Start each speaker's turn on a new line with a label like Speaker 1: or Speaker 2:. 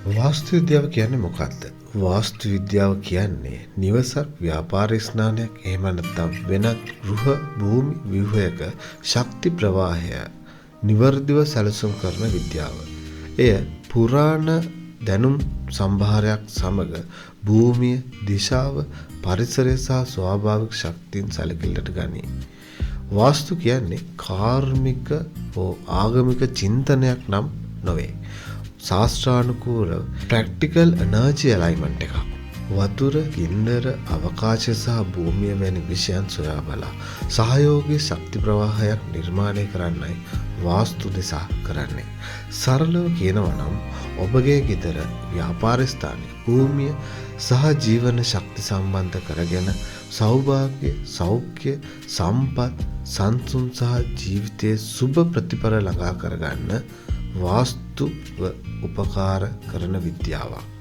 Speaker 1: වාස්තු විද්‍යාව කියන්නේ මොකක්ද? වාස්තු විද්‍යාව කියන්නේ නිවසක්, ව්‍යාපාර ස්ථානයක්, එහෙම නැත්නම් වෙනත් ගෘහ භූමි ව්‍යුහයක ශක්ති ප්‍රවාහය නිවැරදිව සැලසුම් කරන විද්‍යාව. එය පුරාණ දැනුම් සම්භාරයක් සමග භූමිය, දිශාව, පරිසරය සහ ස්වාභාවික ශක්තීන් සැලකිල්ලට ගනී. වාස්තු කියන්නේ කාර්මික හෝ ආගමික චින්තනයක් නම් නොවේ. ශාස්ත්‍රානුකූල ප්‍රැක්ටිකල් එනර්ජි ඇලයින්මන්ට් එකක්. වතුර, ගින්දර, අවකාශය සහ භූමිය වැනි විෂයන් සොයා බලා සහයෝගී ශක්ති ප්‍රවාහයක් නිර්මාණය කරන්නයි වාස්තු දෙසා කරන්නේ. සරලව කියනවා නම් ඔබගේ ගෙදර, ව්‍යාපාර ස්ථානය, භූමිය සහ ජීවන ශක්ති සම්බන්ධ කරගෙන සෞභාග්‍ය, සෞඛ්‍ය, සම්පත්, සංසුන් සහ ජීවිතයේ සුබ ප්‍රතිඵල ළඟා කරගන්න වාස්තුව උපකාර කරන විද්‍යාවක්.